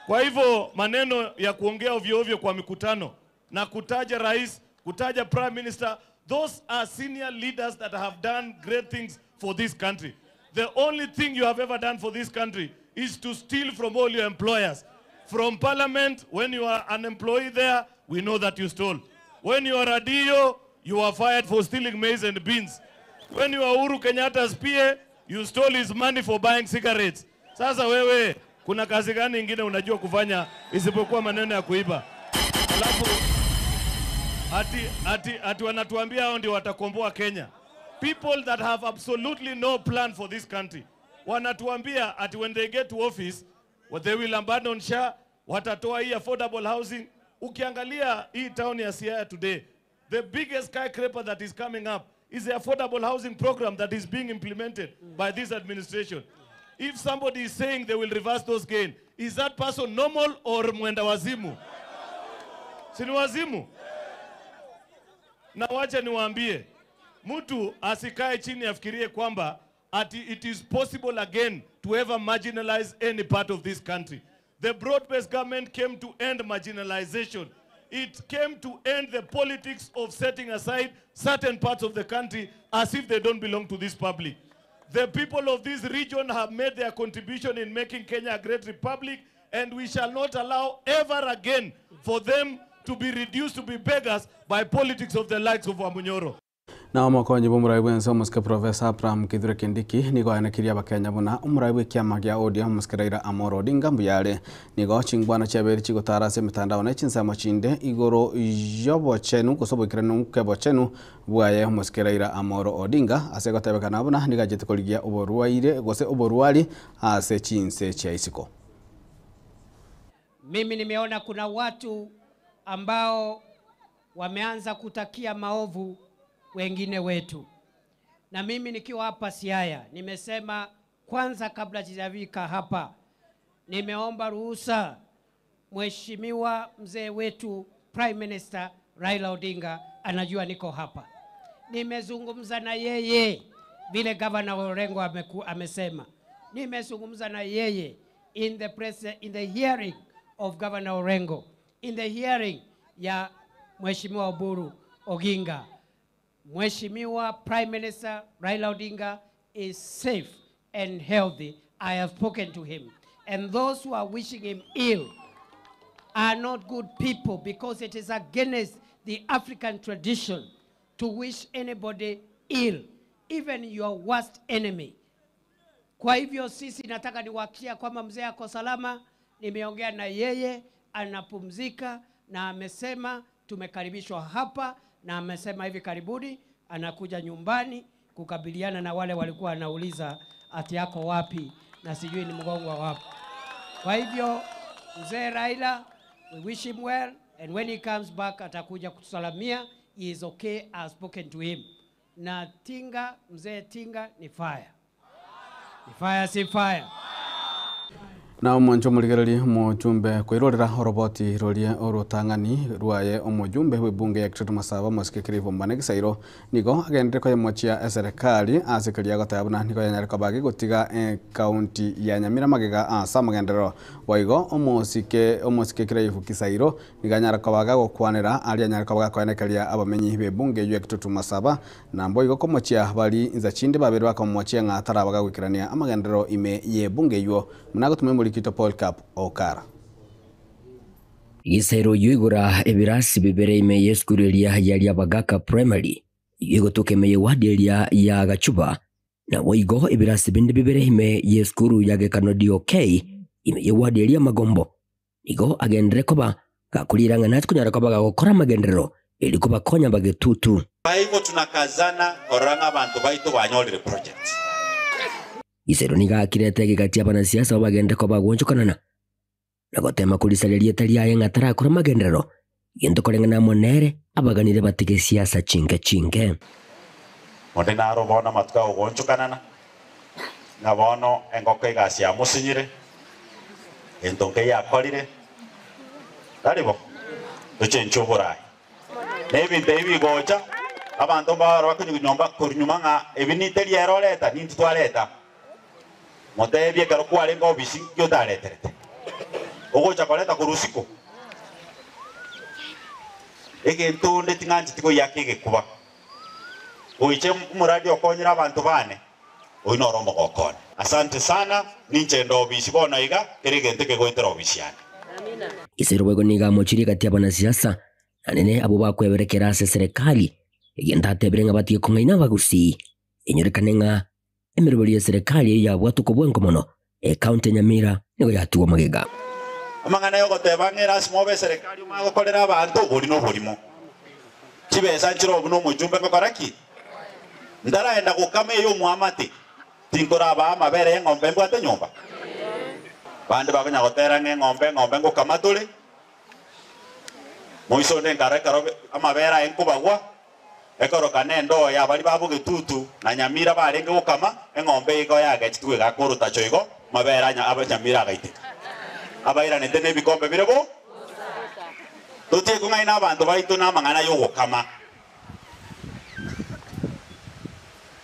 Kwa hivyo maneno ya kuongea ovyo ovyo kwa mikutano na kutaja rais, kutaja prime minister, those are senior leaders that have done great things for this country. The only thing you have ever done for this country is to steal from all your employers. From parliament, when you are an employee there, we know that you stole. When you are a DO, you are fired for stealing maize and beans. When you are Uhuru Kenyatta's PA, you stole his money for buying cigarettes. Sasa wewe, kuna kazi gani ingine unajua kufanya isipokuwa maneno ya kuiba? Alafu ati, ati, ati wanatuambia hao ndio watakomboa Kenya. People that have absolutely no plan for this country. Wanatuambia ati when they get to office, what they will abandon SHA, watatoa hii affordable housing. Ukiangalia hii town ya Siaya today, the biggest skyscraper that is coming up is the affordable housing program that is being implemented by this administration. If somebody is saying they will reverse those gains, is that person normal or mwenda wazimu? Si ni wazimu? Na wacha niwaambie, mtu asikae chini afikirie kwamba ati it is possible again to ever marginalize any part of this country. The broad-based government came to end marginalization. It came to end the politics of setting aside certain parts of the country as if they don't belong to this public. The people of this region have made their contribution in making Kenya a great republic, and we shall not allow ever again for them to be reduced to be beggars by politics of the likes of Wamunyoro. Nao mokonyi bwa omorai bwense omosike Professor Abraham Kithure Kindiki nigo aenekirie abakenya buna omorai bwa ekiama gia ODM omosike Raila Amolo Odinga mbuyare nigo chingwana chiabere chigotara ase emitandao na chinsemo chinde igoro yobochenu gose oboikeranu kebochenu bwaye omosike Raila Amolo Odinga ase gotebekana buna nigo achete korigia oborwaire gose oborwari ase chinse chia isiko. Mimi nimeona kuna watu ambao wameanza kutakia maovu wengine wetu, na mimi nikiwa hapa Siaya nimesema kwanza, kabla sijafika hapa, nimeomba ruhusa Mheshimiwa mzee wetu Prime Minister Raila Odinga, anajua niko hapa. Nimezungumza na yeye vile Governor Orengo amesema, nimezungumza na yeye in the press, in the hearing of Governor Orengo, in the hearing ya Mheshimiwa Oburu Oginga. Mheshimiwa Prime Minister Raila Odinga is safe and healthy. I have spoken to him. And those who are wishing him ill are not good people, because it is against the African tradition to wish anybody ill, even your worst enemy. Kwa hivyo sisi nataka niwahakikishie kwamba mzee ako salama. Nimeongea na yeye, anapumzika na amesema tumekaribishwa hapa, na amesema hivi karibuni anakuja nyumbani kukabiliana na wale walikuwa wanauliza ati yako wapi na sijui ni mgongo wapi. Kwa hivyo mzee Raila, we wish him well, and when he comes back atakuja kutusalamia. He is okay, I have spoken to him. Na Tinga, mzee Tinga ni fire. Ni fire, si fire. Na omwancho omorigereri omojumbe kwirorera oroboti rorie orotang'ani rwaye omojumbe bwa ebunge ya Kitutu Masaba omosike Cliff Ombane Gisairo nigo agendire koyemochia eserikali ase keria goteba buna nigo yanyare koba gegotiga ekaunti ya Nyamira magega ase amagenderero boigo omosike omosike Cliff Gisairo nigo anyare koba gagokwanera aria anyare koba gakoenekeria abamenyi ba ebunge ya Kitutu Masaba na mboigo komochia bari insa chinde babere bakomochia ng'a ataraba gagoikerania amagenderero ime ya ebunge eywo muna gotumia Murikito Paul Cap Okara. Gisairo yuigura ebirasi bibere ime yesukuru eria yari Abagaka Primary igotuka ime ye eria ya Gachuba na waigo ebirasi bindi bibere ime yesukuru ya Gekano DOK ime ye wadi eria Magombo nigo agendere koba gakurira ng'a natikunyara koba gagokora magenderero eri kobakonya bagetutu. Kwa hivyo tunakazana oranga bantu baitu banyorire project. Gisairo nigo akirete gigati abanasiasa bagende koba gwonchokanana na gotema kurisareria etari aye ng'a tarakora magenderero gento koreng'ana monere abaganire batige siasa chinke chinke. Monde naro bona matuka ogwonchokanana na bono engoko egasi yamusinyire entonke yakorire taribo tochenche oborai na ebinto ebi bigocha abanto mbaro bakonyunyomba korinyuma ng'a ebi niteri eroreta ninto twareta motebie ekero kwarenge obisi ngiotareterete Ogocha koreta korwa isiko. Egento onde ting'ancheti koiyaka egekuba. Goicha omoradi okonyire abanto bane, oyio noro omogoko one. Asante sana, ninche inde obisi bono iga, kera egento kegoetera obisi yane. Ise roboigo nigo amochirie gati y'abanasiasa, na nene abwo bakweberekera ase eserekari, egento atebire ng'a batige kong'aina abagusii. Enyorekane ng'a emeroberio y'eserekari eyio yabwatwa kobua mono, ekaunti ya Nyamira nigo yatigwa magega. Amang'ana yogoteba ng'a erasima obe eserekari omanye gokorera abanto, obori na oborimo. Chibesa nchire obu na omochumbe ngokora ki? Ntaraenda gokama eye omwamate, tinkorabaa amabere y'eng'ombe mbwate nyomba. Bande bakonya gotera ng'a eng'ombe eng'ombe ngokama tore, moiso onde nkara ekero amabere aye nkobagwa, Ekoroka nendoo y'abaria ba bogetutu na Nyamira barenge gokama, eng'ombe igo yagechetigwe egaka orotacho igo, amabere a Nyamira agaiteka. Abairanete nebikombe bire bo. Totiga kong'aina abanto baito namang'ana y'ogokama.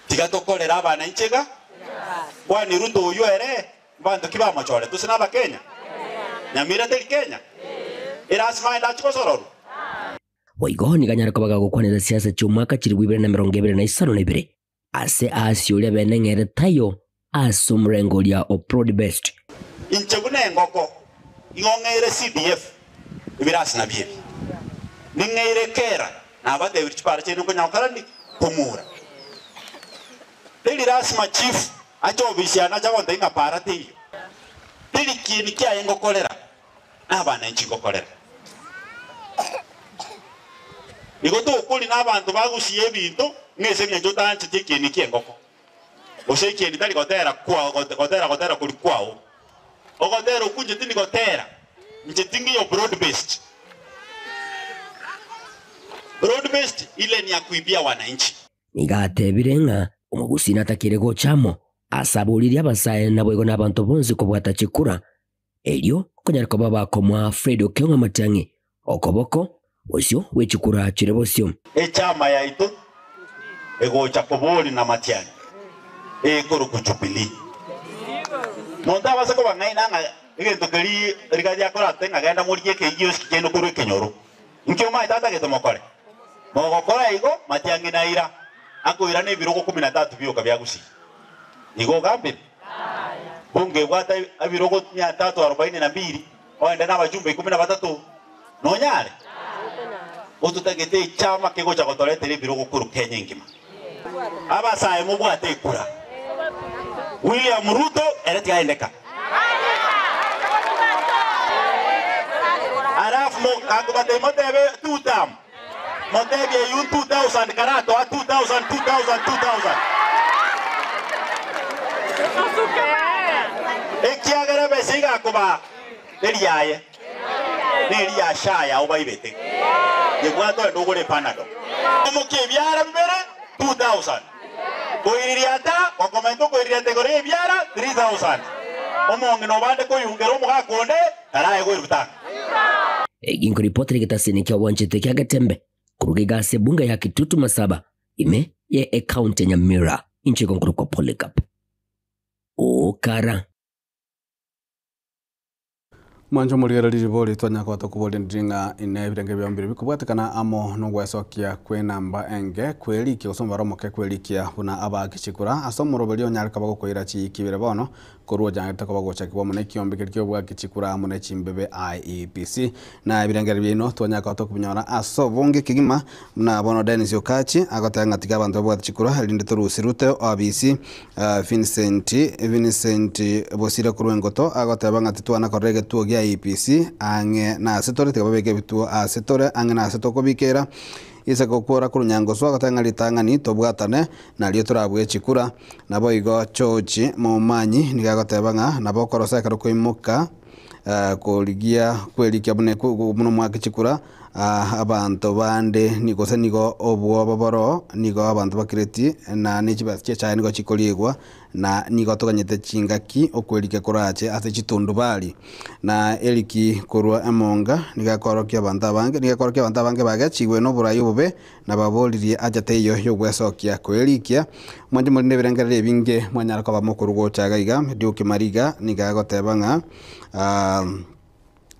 Tiga tokorere abana inche iga. Kwani Ruto oyio ere, mbanto ki bamochorete? Gose n'Abakenya? Nyamira teri Kenya? Erasima aye ndachie gosororwa? Boigo nigo anyare koba gagokwanera siasa chi'omwaka chilifu ibere na emerongo ebere na isano na ibere, ase aase oria bene ng'ere taiyo ase omorengo oria o Broad Based. Inche buna engoko, igo ng'eire CDF ebirasi nabio ebi. Ning'eire kera nabatebirie chipara chiaino nkonya gokora ndi? Kong'ura. Teri lasima chief ache ofisi yane ache agontebia ng'a para teiyo. Teri kieni kiaye ngokorera, nabana inche ngokorera. Igo tokori nabanto bagusia ebinto ng'a ase eng'encho otancheti ekieni ki'engoko, gose ekieni tari gotera kwao gotera gotera koria kwao. Ogotera okwo inche tindi gotera, inche tingiyo broad based. Broad based ile ni ya kuibia wananchi. Nigo atebire ng'a omogusii natakire gocha amo ase aboririe abasae naboigo nabanto bonsi kobwata chikura, erio konyare koba bakomoa Fred Okengo Matiang'i okoboko bosio bwe chikura chire bosio. Echama yaito egocha koboria na Matiang'i ekorokwa Jubilee. Monto abase kobang'aina ng'a egento keria rigaria akorate ng'a genda morigie ekeigio esiki kiaino korwa ekenyoro. Inki omanyete atagete mokore? Mogokora igo, Matiang'i naira akoirana ebirogo kumi na tatu bioka bia Gusii. Igo ogambire? Bunge ebwate ebirogo mia tatu arobaini na mbili, oende nabachumbe ikomi na batato, nonyare? Ototagete echama kegocha gotoretera ebirogo korwa Kenya engima. Abasae mobwate ekura. William Ruto ere tigaendeka. Alafu akobatebia motebe two term, motebie eywo 2000 karatoa 2000 2000 2000. Ekiagera ebesa igakobaa teri yaye, neri ya SHA yao baibete. Yebwate ogende ogore Panadol. Omokia ebiara bibere 2000. Koiririata, gokomenta okoiririata igoro y'ebiara 3000. Omong'ina obande koyungera omogaka onde taraegwe elfu tano. Eki nkoripotera egetasini kia obwanchete kia Getembe koruga iga ase ebunge ya Kitutu Masaba ime ye ecounty ya Nyamira. Inche igo nkorokwa Polycarp Okara. Mwanche omorigereria ribori twanyara koba tokoboria ndiri ng'a ine ebirenge biao mbire bikobwatekana amo nogwesokia kw'enamba enge kw'erikia gose omobaro omoke kw'erikia buna abaaki chikura ase omoroberio onyare koba gokoira chiiki ibere bono korwa ojangete koba gochakigwa amo nekiombe keria ki'obwaki chikura amo ne chimbebe IEBC. Na ebirengererio biaino twanyara koba tokobinyora ase obonge kegima buna bono Dennis Okachi agoteba ng'a tiga abanto babwate chikura erinde torusie Ruto obisi Vincent Vincent Bosire korwa Engoto agoteba ng'a titwana korora egetuo gia IEBC ang'e nase tore tiga babeke ebituo ase tore ang'e nase tokobikera. Ise gokwora korwa Nyangoso agoteba ng'a ritang'ani tobwatane nario torabue chikura. Naboigo George Momanyi nigo agoteba ng'a nabo okorosa ekero koimoka korigia kwerikia buna buna omwake chikura abanto bande gose nigo obwoba boroo nigo abanto bakireti na ne chibesa chia echae nigo chikoriegwa na nigo toganyete chingaki okwerikia korache ase chitundubari. Na eriki korwa emonga nigo ekorokia abanto abange nigo ekorokia abanto abange bagechigwe na oborai obobe na baboririe acha teiyo y'ogwesokia koerikia. Mwanche more nebirengererio ebinge mwanyara koba mokorugocha iga iga, Duke Mariga nigo agoteba ng'a.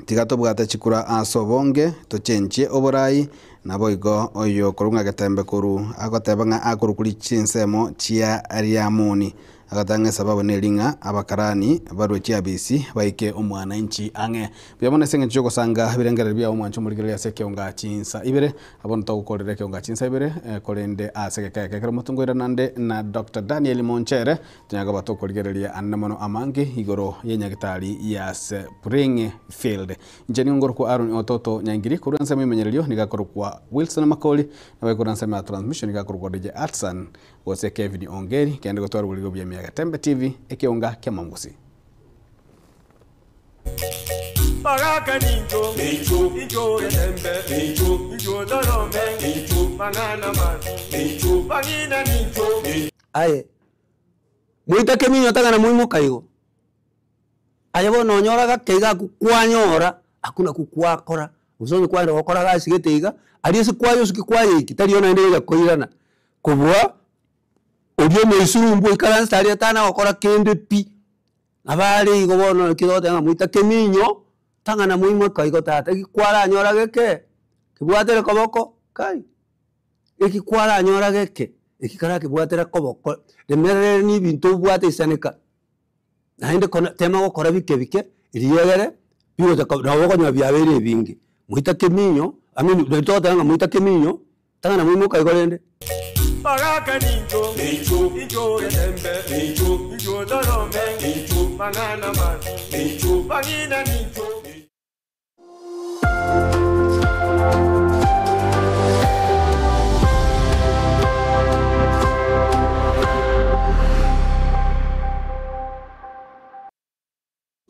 Tiga tobwate chikura ase obonge, tochenchie oborai, naboigo oyo korwa ng'a getembe koru agoteba ng'a akorwa chinsemo chia Riamoni. Agateba ng'a esababu neri ng'a abakarani barwe chiabisi baike omwananchi ang'e. Buya mono ase eng'encho y'ogosanga ebirengererio biao omwancho omorigereria ase ekeonga chinsa ibere. Abwo ntogokorera ekeonga chinsa ibere korende ase egeka eke ekero motongoira nande na Doctor Daniel Monchere Tonyare koba tokorigereria anene mono amange igoro y'enyagitari ya Springfield. Inche nigo nkorokwa Aaron Ototo Nyaingiri, korwa ensemo y'emenyererio nigo akorokwa Wilson Makori, nabo korwa ensemo ya transmission nigo akorokwa DJ Atsan gose Kevin Ongeri, kende gotwara oboriri obuya ime ya Getembe TV, ekeonga ki'amangusi. Bagaka nincho, incho getembe, incho torome, mang'ana mabi, bang'ina nincho. Aye, moita keminyo tang'ana moimoka igo, aye bono onyora gake iga akwo kwanyora, akwo nakwo kwakora, gose onye kwaenda gokora gasi gete iga, aria ase kwayosukia kwayeiki tari naende gocha koirana, kobua oria omoisurumbu oikaransete aria tana gokora kende pi. Nabo are igo bono naki togoteba ng'a moita keminyo, tang'ana moimoka igo tata, eki kwaranyora geke, kebwatere koboko kai. Eki kwaranyora geke, eki karakebwatera koboko, remerera na ebinto obwate isaneka, naende kona tema gokora bike bike, riegere, bigocha koba nabo okonyora biabeire ebinge. Moita keminyo, I mean nari togoteba ng'a moita keminyo, tang'ana moimoka igo rende. Bagaka nincho, incho getembe, incho torome, mang'ana mabi, bang'ina nincho.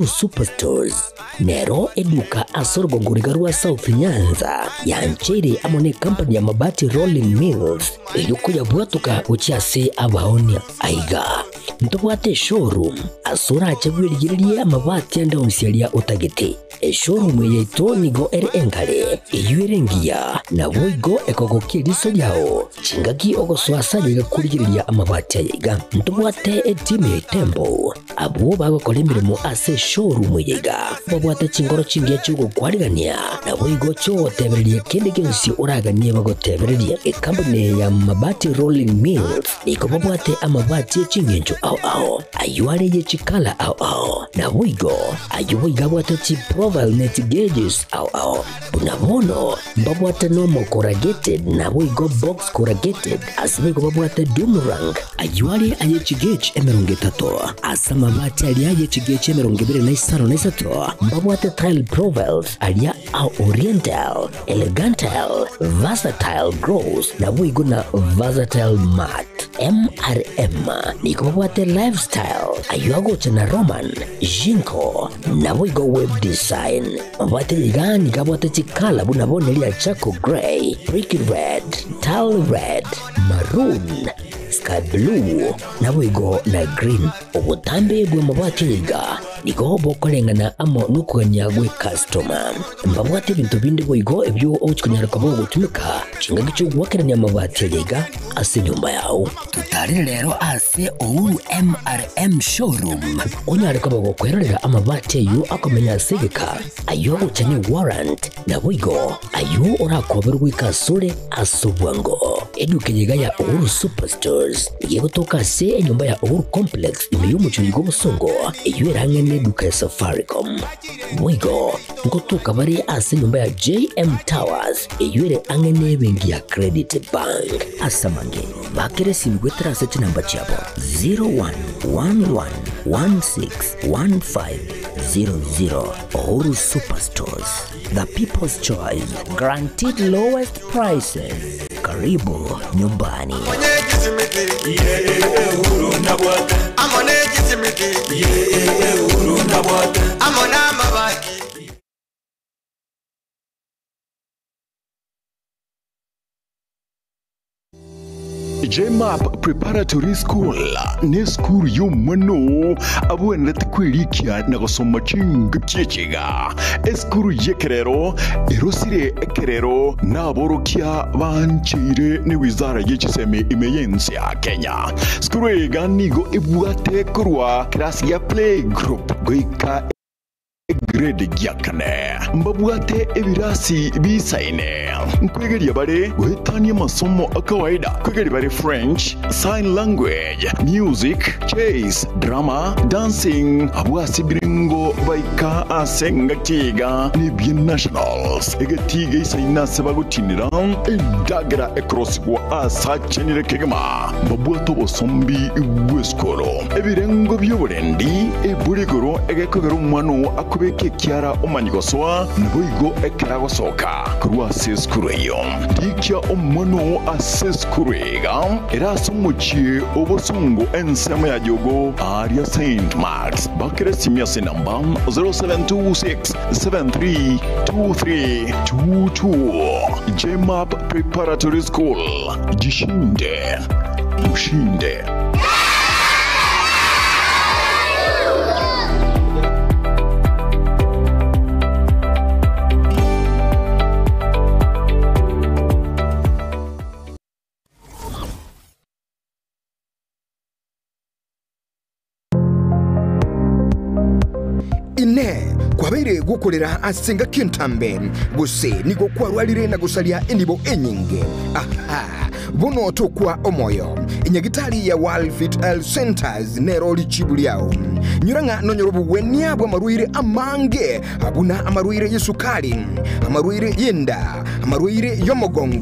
Superstores nero eduka ase orogongo riga rwa South Nyanza yancheire amo ne company ya Mabati Rolling Mills erio koyabwatoka gochia ase abaonia. Aiga ntobwate eshowroom ase orache bwerigererie amabati ande onsi aria otagete. Eshowroom eye yaito nigo ere engare, eyio ere engiya, naboigo ekogokia eriso riao chingaki ogosoa ase aye iga korigereria amabati aya iga. Ntobwate etimu ya Itembo, abwo bagokora emeremo ase eshowroom eye iga, babwate chinkoro chingiya chi'ogokwarigania, naboigo chi'ogotebereria kende gionsi oraganie bagotebererie. Ekampuni eye ya Mabati Rolling Mills nigo babwate amabati e ching'encho ao ao, ayio are ye chikala ao ao, Naboigo ayio boigo abwate chiprofile ne chigeges ao ao. Buna bono mbabwate normal corrugated naboigo box corrugated ase boigo babwate doom rank ayio are aye chigauge 30 ase amabati aria aye chigauge 25 mbabwate tile profiles aria a oriental, elegantile, versatile gloss naboigo na versatile matte. MRM nigo babwate lifestyle ayio agocha na Roman, Jinko naboigo web design. Mabwate iga nigo abwate chikala buna bono eria charcoal grey, brick red, tile red, maroon, sky blue naboigo na green. Obotambe bw'amabati aya iga nigo bokoreng'ana amo nokogania gw'ecustoma. Mbabwate ebinto binde boigo ebio ogochia konyara koba ogotumeka chingaki chi'ogoakerania amabati aya iga ase enyomba yao. Totarere rero ase Uhuru MRM Showroom onyare koba gokwerorera amabati ayio akomenya ase egeka, ayio agocha ne warrant, naboigo ayio orakoberwe goika asore ase obwango. Eduka eye iga ya Uhuru Superstores nigo egotoka ase enyomba ya Uhuru Complex ime y'omochie oiga obosongo, eyio ere ang'e neduka ya Safaricom. Boigo ngotoka bare ase enyomba ya JM Towers eyio ere ang'e nebenki ya Credit Bank. Ase amange, bakera esimi goetera ase chinamba chiabo 0111161500. Uhuru Superstores, the people's choice, guaranteed lowest prices. Karibu nyumbani. JMAP Preparatory School nesukuru y'omwano abwenerete kwerikia na gosoma chingaki echi iga. Esukuru y'ekerero erosire ekerero naborokia bancheire ne wizara ye chisemi ime y'ense ya Kenya. Sukuru eye iga nigo ebwate korwa class ya play group goika egrade. egrade gia kane. Mbabwate ebirasi bisaine. Nkwegeria bare goetania amasomo a kawaida, kwegeria bare French, sign language, music, chess, drama, dancing, abwo ase ebirengo baika ase engaki iga nebie nationals, egetii geisaine ase bagotinera endagera ekorosigwa ase achenire kegima. Mbabwate obosombi bw'esukuru, ebirengo bi'oborendi, eburi igoro egekogera omwana oo akobeka ekiara omanye gosoa, naboigo ekero agosoka korwa ase esukuru eyio. Rikia omwana oo ase esukuru iga ere ase omochie o bosongo ensemo ya Jogo aaria Saint Marks. Bakera esimi ase enamba 0726732322. Jmap Preparatory School, jishinde ushinde. Inee! Kwabeire gokorera ase engaki entambe, gose nigo kwarwarire na gosaria enibo enyinge? Aha! Bono tokwa omoyo. Enyagitari ya World Fit Health Centers nero richibu riao. Nyora ng'a nonyore obogwenia bw'amarwaire amange, buna amarwaire y'esukari, amarwaire y'enda, amarwaire y'omogongo.